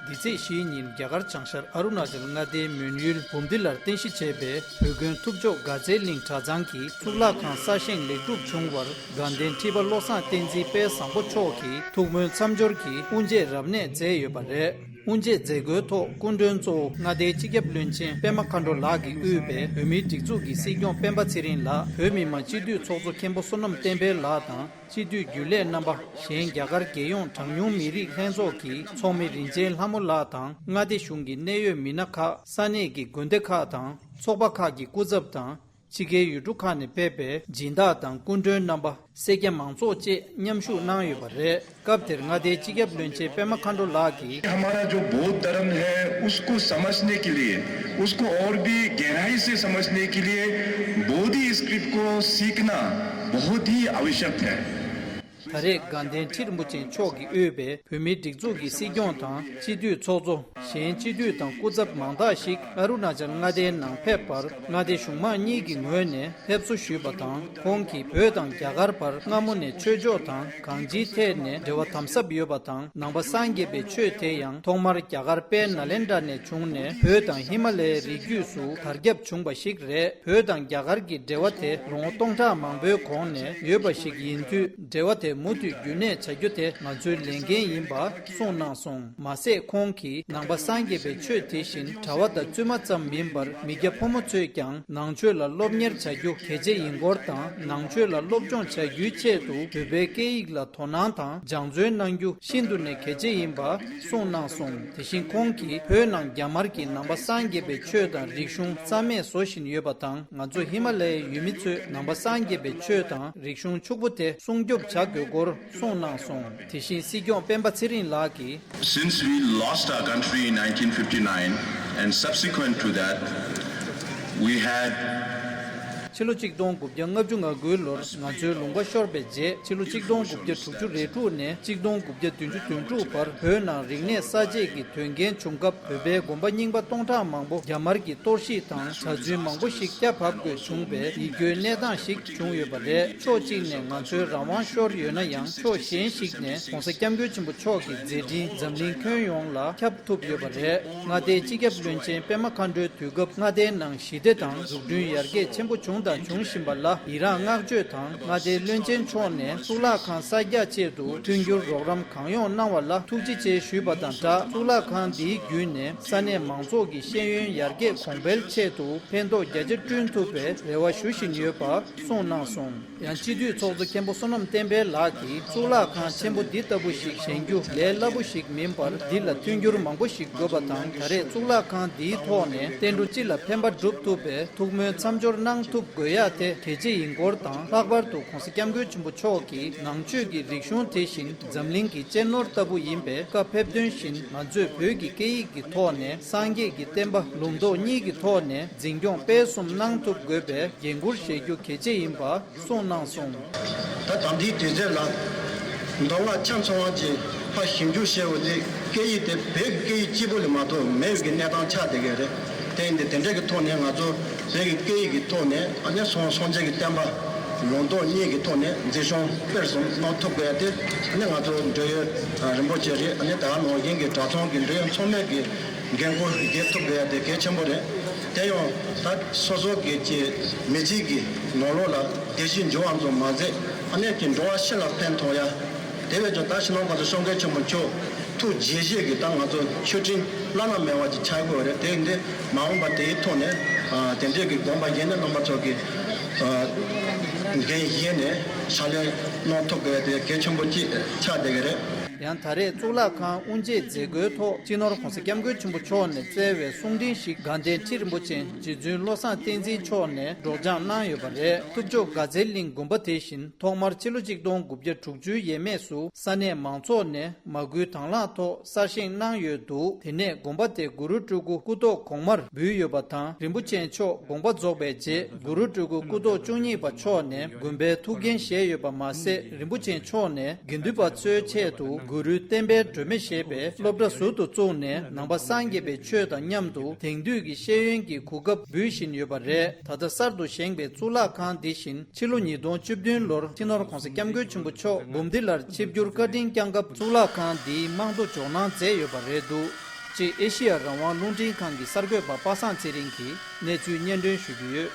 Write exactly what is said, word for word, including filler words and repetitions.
འདི་ཚེས་བཞིའི་ཉིན་རྒྱ་གར་བྱང་ཤར་ཨ་རུ་ན་ཅལ་མངའ་སྡེའི་མོན་ཡུལ་བུམ་ཏི་ལར་རྟེན་གཞི་བྱས་པའི་བོད་དགོན་ཐུབ་མཆོག་དགའ་ཚལ་གླིང་གྲྭ་ཚང་གི་གཙུག་ལག་ཁང་གསར་བཞེངས་ལེགས་གྲུབ་བྱུང་བར་དགའ་ལྡན་ཁྲི་པ་བློ་བཟང་བསྟན་འཛིན་དཔལ་བཟང་པོ་མཆོག་གིས་ཐུགས་སྨོན་མཚམས་སྦྱོར་གྱིས་དབུ་འབྱེད་རབ་གནས་མཛད་ཡོད་པ་རེད། དབུ་འབྱེད་མཛད་སྒོའི་ཐོག་སྐུ་མགྲོན་གཙོ་བོ་མངའ་སྡེའི་སྤྱི་ཁྱབ་བློན་ཆེན་པད་མ་མཁའ་འགྲོ་ལགས་ཀྱིས་དབུས་པའི་བོད་མིའི་སྒྲིག་འཛུགས་ཀྱི་སྲིད་སྐྱོང་སྤེན་པ་ཚེ་རིང་ལགས། བོད་མི་མང་སྤྱི་འཐུས་ཚོགས་གཙོ་མཁན་པོ་བསོད་ནམས་བསྟན་འཕེལ་ལགས་དང་། སྤྱི་འཐུས་རྒྱུན་ལས་རྣམ་པ། གཞན་རྒྱ་གར་རྒྱལ་ཡོངས་གྲངས་ཉུང་མི་རིགས་ལྷན་ཚོགས་ཀྱི་ཚོགས་མི་རིན་ཆེན་ལྷ་མོ་ལགས་དང་། མངའ་སྡེ་གཞུང་གི་གནད་ཡོད་མི་སྣ་ཁག་ས་གནས་ཀྱི་དགོན་སྡེ་ཁག་དང་། ཚོགས་པ་ཁག་གི་སྐུ་ཚབ་དང་། ཕྱི་རྒྱལ་ཡུལ་གྲུ་ཁག་ནས་ཕེབས་པའི་སྦྱིན་བདག་དང་སྐུ་མགྲོན་རྣམ་པ། སེར་སྐྱ་མང་ཚོགས་བཅས་མཉམ་ཞུགས་གནང་ཡོད་པ་རེད། སྐབས་དེར་མངའ་སྡེའི་སྤྱི་ཁྱབ་བློན་ཆེན་པད་མ་མཁའ་འགྲོ་ལགས་ཀྱིས། हमारा जो बौद्ध धर्म है, उसको समझने के लिए, उसको और भी गहराई से समझने के लिए बोधि स्क्रिप्ट को सीखना बहुत ही आवश्यक है। ད་རེས་དགའ་ལྡན་ཁྲི་རིན་པོ་ཆེ་མཆོག་གིས་དབུས་པའི་བོད་མིའི་སྒྲིག་འཛུགས་ཀྱི་སྲིད་སྐྱོང་དང་སྤྱི་འཐུས་ཚོགས་གཙོ། གཞན་སྤྱི་འཐུས་དང་སྐུ་ཚབ་མང་དག་ཞིག་ཨ་རུ་ན་ཅལ་མངའ་སྡེའི་ནང་ཕེབས་པར་མངའ་སྡེ་གཞུང་མང་གཉིས་ཀྱི་ངོས་ནས་ཕེབས་བསུ་ཞུས་པ་དང་། ཁོང་གིས་བོད་དང་རྒྱ་གར་བར་སྔ་མོ་ནས་ཆོས་ཕྱོགས་དང་གང་ཅིའི་ཐད་ནས་འབྲེལ་བ་དམ་ཟབ་ཡོད་པ་དང་། ནང་པ་སངས་རྒྱས་པའི་ཆོས་དེ་ཡང་ཐོག་མར་རྒྱ་གར་དཔལ་ནཱ་ལེནྡྲ་ནས་བྱུང་ནས་བོད་དང་ཧི་མ་ལའི་རི་རྒྱུད་སུ་དར་ཁྱབ་བྱུང་བ་ཞིག་རེད། བོད་དང་རྒྱ་གར་གྱི་འབྲེལ་བ་དེ་ལོ་ངོ་སྟོང་ཕྲག་མང་པོའི་གོང་ནས་ཡོད་པ་ཞིག་ཡིན་དུས། འབྲེལ་བ་དེ་མུ་མཐུད་རྒྱུན་གནས་བྱ་རྒྱུ་དེ་ང་ཚོའི་ལས་འགན་ཡིན་པ་གསུངས་གནང་སོང་། མ་ཟད་ཁོང་གིས་ནང་པ་སངས་རྒྱས་པའི་ཆོས་དེ་བཞིན་གྲྭ་བ་དང་བཙུན་མ་ཙམ་མིན་པར་མི་སྐྱ་ཕོ་མོ་ཚོས་ཀྱང་ནང་ཆོས་ལ་སློབ་གཉེར་བྱ་རྒྱུ་གལ་ཆེ་ཡིན་སྐོར་དང་། ནང་ཆོས་ལ་སློབ་སྦྱོང་བྱ་རྒྱུའི་ཆེད་དུ་བོད་པའི་སྐད་ཡིག་ལ་དོ་སྣང་དང་སྦྱང་བརྩོན་གནང་རྒྱུ་ཤིན་ཏུ་ནས་གལ་ཆེ་ཡིན་པ་གསུངས་གནང་སོང་། དེ་བཞིན་ཁོང་གིས་བོད་ནང་རྒྱ་དམར་གྱིས་ནང་པ་སངས་རྒྱས་པའི་ཆོས་དང་རིག་གཞུང་རྩ་མེད་བཟོ་བཞིན་ཡོད་པ་དང་། ང་ཚོ་ཧི་མ་ལ་ཡའི་ཡུལ་མི་ཚོས་ནང་པ་སངས་རྒྱས་པའི་ཆོས་དང་རིག་གཞུང་ཕྱུག་པོ་དེ་སྲུང་སྐྱོབ་བྱ་དགོས་སྐོར་གསུངས་གནང་སོང་། དེ་བཞིན་སྲིད་སྐྱོང་སྤེན་པ་ཚེ་རིང་ལགས་ཀྱིས། Since we lost our country in nineteen fifty-nine and subsequent to that, we had ཕྱི་ལོ་གཅིག་སྟོང་དགུ་བརྒྱ་ལྔ་བཅུ་ང་དགུའི་ལོར་ང་ཚོའི་ལུང་པ་ཤོར་བའི་རྗེས། ཕྱི་ལོ་གཅིག་སྟོང་དགུ་བརྒྱ་དྲུག་ཅུ་རེ་དྲུག་ནས་གཅིག་སྟོང་དགུ་བརྒྱ་བདུན་ཅུ་དོན་དྲུག་བར་བོད་ནང་རིག་གནས་གསར་བརྗེ་གི་དོན་རྐྱེན་བྱུང་སྐབས། བོད་པའི་དགོན་པ་རྙིང་པ་སྟོང་ཕྲག་མང་པོ་རྒྱ་དམར་གྱིས་གཏོར་བཤིག་དང་གྲྭ་བཙུན་མང་པོ་ཞིག་སྐྱ་བབས་དགོས་བྱུང་བའི་ཡིད་སྐྱོའི་གནས་སྟངས་ཤིག་བྱུང་ཡོད་པ་རེད། ཕྱོགས་གཅིག་ནས་ང་ཚོའི་རང་དབང་ཤོར་ཡོད་ན་ཡང་། ཕྱོགས་གཞན་ཞིག་ནས་༸གོང་ས་༸སྐྱབས་མགོན་ཆེན་པོ་མཆོག་གི་མཛད་འཕྲིན་འཛམ་གླིང་ཁྱོན་ཡོངས་ལ་ཁྱབ་ཐུབ་ཡོད་པ་རེད། མངའ་སྡེའི་སྤྱི་ཁྱབ་བློན་ཆེན་པད་མ་མཁའ་འགྲོའི་དུས་སྐབས་མངའ་སྡེའི་ནང་ཞི་བདེ་དང་འཛུགས་སྐྲུན་ཡར་རྒྱས་ཆེན་པོ་བྱུང་དང་འབྱུང་བཞིན་པ་ལ་ཡི་རངས་བསྔགས་བརྗོད་དང་། མངའ་སྡེའི་བློན་ཆེན་མཆོག་ནས་གཙུག་ལག་ཁང་གསར་རྒྱག་ཆེད་དུ་མཐུན་འགྱུར་རོགས་རམ་གང་ཡོང་གནང་བ་ལ་ཐུགས་རྗེ་ཆེ་ཞུས་པ་དང་སྦྲགས། གཙུག་ལག་ཁང་འདིའི་བརྒྱུད་ནས་ས་གནས་མང་ཚོགས་ཀྱི་ཤེས་ཡོན་ཡར་རྒྱས་གོང་འཕེལ་ཆེད་དུ་ཕན་ཐོགས་བརྒྱ་ཆ་བསྐྲུན་ཐུབ་པའི་རེ་བ་ཞུ་བཞིན་ཡོད་པ་གསུངས་གནང་སོང་། ཡང་སྤྱི་འཐུས་ཚོགས་གཙོ་མཁན་པོ་བསོད་ནམས་བསྟན་འཕེལ་ལགས་ཀྱིས་གཙུག་ལག་ཁང་ཆེན་པོ་འདི་ལྟ་བུ་ཞིག་བཞེངས་རྒྱུ་ལས་སླ་པོ་ཞིག་མིན་པར། འདི་ལ་མཐུན་འགྱུར་མང་པོ་ཞིག་དགོས་པ་དང་། ད་རེས་གཙུག་ལག་ཁང་འདིའི་ཐོག་ནས་བསྟན་འགྲོ་སྤྱི་ལ་ཕན་པ་སྒྲུབ་ཐུབ་པའི་ཐུགས་སྨོན་མཚམས་སྦྱོར་གནང་ཐུབ་དགོས་ཡ་དེ་གལ་ཆེ་ཡིན་སྐོར་དང་། ལྷག་པར་དུ་༸གོང་ས་༸སྐྱབས་མགོན་ཆེན་པོ་མཆོག་གིས་ནང་ཆོས་ཀྱི་རིག་གཞུང་དེ་བཞིན་འཛམ་གླིང་གི་གཅེས་ནོར་ལྟ་བུ་ཡིན་པས། བཀའ་ཕེབས་དོན་བཞིན་ང་ཚོས་བོད་ཀྱི་སྐད་ཡིག་གི་ཐོག་ནས་སངས་རྒྱས་ཀྱི་བསྟན་པ་ལུང་རྟོགས་གཉིས་ཀྱི་ཐོག་ནས་འཛིན་སྐྱོང་སྤེལ་གསུམ་གནང་ཐུབ་དགོས་པའི་འགན་འཁུར་བཞེས་རྒྱུ་གལ་ཆེ་ཡིན་པ་གསུངས་གནང་སོང་། ད་ད་ལྟའི་དུས་ཚོད་ལ་མདོ་སྔགས་ཆ་ཚང་བ་ཅིག་ཕར་ཞིབ་འཇུག་བྱས་པ་ནི་སྐད་ཡིག་དེ་བོད་ཀྱི་སྐད་ཡིག་གཅིག་པུ་ལས་མ་གཏོགས་མེད་པའི་གནས་སྟངས་ཆགས་བསྡད་ཀྱི་རེད། དེ་ཡིན་དུས་དེ་འདྲའི་གི་ཐོག་ནས་ང་ཚོ་བོད་ཀྱི་སྐད་ཡིག་གི་ཐོག་ནས་ཨ་ནི་སངས་སངས་རྒྱས་ཀྱི་བསྟན་པ་ལུང་རྟོགས་གཉིས་ཀྱི་ཐོག་ནས་འཛིན་སྐྱོང་སྤེལ་གསུམ་གནང་ཐུབ་དགོས་ཡ་དེ་ཨ་ནི་ང་ཚོ་འབྲེལ་ཡོད་རིན་པོ་ཆེ་རེད། ཨ་ནི་ད་ག་ནང་བཞིན་གྱི་གྲྭ་ཚང་གི་འབྲེལ་ཡོད་ཚང་མས་ཀྱི་འགན་འཁུར་འགན་ཐུབ་དགོས་ཡ་དེ་གལ་ཆེན་པོ་རེད། དེ་ཡང་ད་སོ་སོ་གི་ཀྱི་མི་ཚེ་གི་ནང་ལོགས་ལ་བདེ་སྐྱིད་འབྱུང་བ་ཙམ་མ་ཟད་ཨ་ནི་ཀྱི་འགྲོ་བ་ཕྱི་ལ་ཕན་ཐོགས་ཡ། དེ་བས་ཀྱང་ད་ཕྱི་ནང་གོང་ས་སྐྱབས་མགོན་ཆེན་པོ་མཆོག་ཐུགས་དགྱེས་བཞེས་ཀྱི་ད་ང་ཚོ་མཆོད་སྤྲིན་བླ་ན་མེད་པ་ཅིག་ཆགས་དགོས་རེད། དེ་འདི་མ་འོངས་པ་དེའི་ཐོག་ནས་ཨ་དེ་འདྲས་ཀྱི་དགོངས་པ་བཞེས་ནས་རྣམ་པ་ཚོ་གི་ཨ་འགན་བཞེས་ནས་ཕྱག་ལས་གནང་ཐུབ་དགོས་དེ་གལ་ཆེན་པོ་ཅིག་ཆགས་བསྡད་ཀྱི་རེད། ཡང་ད་རེས་གཙུག་ལག་ཁང་དབུ་འབྱེད་མཛད་སྒོའི་ཐོག་སྤྱི་ནོར་གོང་ས་སྐྱབས་མགོན་ཆེན་པོ་མཆོག་ནས་སྩལ་བའི་གསུང་འཕྲིན་ཞིག་དགའ་ལྡན་ཁྲི་རིན་པོ་ཆེ་རྗེ་བཙུན་བློ་བཟང་བསྟན་འཛིན་མཆོག་ནས་སྒྲོག་སྦྱང་གནང་ཡོད་པ་རེད། ཐུབ་མཆོག་དགའ་ཚལ་གླིང་དགོན་པ་དེ་བཞིན་ཐོག་མར་ཕྱི་ལོ་གཅིག་སྟོང་དགུ་བརྒྱ་དྲུག་ཅུའི་ཡས་མས་སུ་ས་གནས་མང་ཚོགས་ནས་མ་སྐུལ་དང་བླངས་ཐོག་གསར་བཞེངས་གནང་ཡོད་འདུག་དེ་ནས་དགོན་པ་དེ་གུ་རུ་སྤྲུལ་སྐུ་སྐུ་ཐོག་གོང་མར་འབུལ་ཡོད་པ་དང་། རིན་པོ་ཆེ་མཆོག་དགོངས་པ་རྫོགས་པའི་རྗེས་གུ་རུ་སྤྲུལ་སྐུ་སྐུ་ཐོག་བཅུ་གཉིས་པ་མཆོག་ནས་དགོན་པའི་ཐུགས་འགན་བཞེས་ཡོད་པ་མ་ཟད། རིན་པོ་ཆེ་མཆོག་ནས་དགེ་འདུན་པ་ཚོའི་ཆེད་དུ་གུ་རུའི་བསྟན་པའི་སྒྲོན་མེ་ཞེས་པའི་སློབ་གྲྭ་ཟུར་དུ་བཙུགས་ནས་ནང་པ་སངས་རྒྱས་པའི་ཆོས་དང་མཉམ་དུ་དེང་དུས་ཀྱི་ཤེས་ཡོན་གྱི་གོ་སྐབས་འབུལ་བཞིན་ཡོད་པ་རེད། ད་ལྟ་གསར་དུ་བཞེངས་པའི་གཙུག་ལག་ཁང་འདི་བཞིན་ཕྱི་ལོ་ཉིས་སྟོང་བཅུ་བདུན་ལོར་སྤྱི་ནོར་༸གོང་ས་༸སྐྱབས་མགོན་ཆེན་པོ་མཆོག་འབུམ་སྡེ་ལར་ཆིབས་བསྒྱུར་བཀའ་དྲིན་བསྐྱངས་སྐབས་གཙུག་ལག་ཁང་འདིའི་རྨང་རྡོ་འཇོག་གནང་མཛད་ཡོད་པ་རེད་འདུག་ཅེས་ཨེ་ཤེ་ཡ་རང་དབང་རླུང་འཕྲིན་ཁང་གི་གསར་འགོད་པ་པ་སངས་ཚེ་རིང་གིས་གནས་ཚུལ་སྙན་སྒྲོན་ཞུ་རྒྱུ་ཡོད།